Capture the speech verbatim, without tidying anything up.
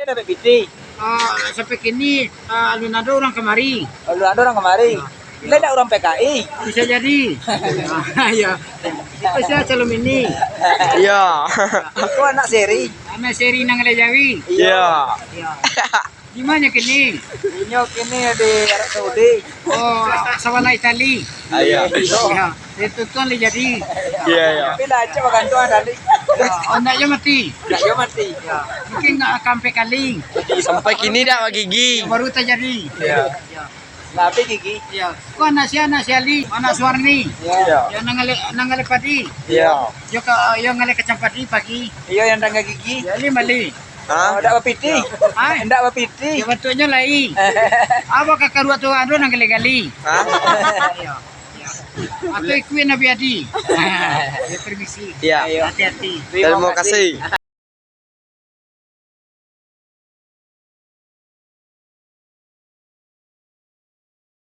Dapek piti. Ah, sampai kini, ah, alun ado urang kamari. Alun ado urang kamari. Yo. Lai dak urang P K I? Bisa jadi. Ah, iyo. Bisa calon ini. Iyo. Aku anak Seri. Anak Seri nan alai jawi. Iyo. Iyo. Di ma nyo kini? Inyo kini di Arab Saudi. Oh, sawala Itali. Iyo. Iyo. Itu tuan lai jadi. Iyo, iyo. Tapi lah acok bagantuang tadi. Oh, ndak jo mati. Ndak jo mati. Mungkin ndak akan sampai kali. Sampai kini dak bagigi. Baru tajadi. Iyo. Iyo. Lah, habis gigi. Iyo. Ko anak sia, anak si Ali, anak Suwarni. Iyo. Yo nan alai, nan alai padi. Iyo. Yo ka, yo nan alai kacang padi pagi. Iyo, nan tangah gigi. Yo, Ali bali. Ha? Oh, ndak bapiti. Ha? Ndak bapiti. Yo, bantuaknyo lai. Apo ka karuak tu ado nan gali-gali. Ha? Iyo. Iyo. Atau ikuik Nabi Adi. Yo, permisi. Iyo. Hati-hati. Terima kasih.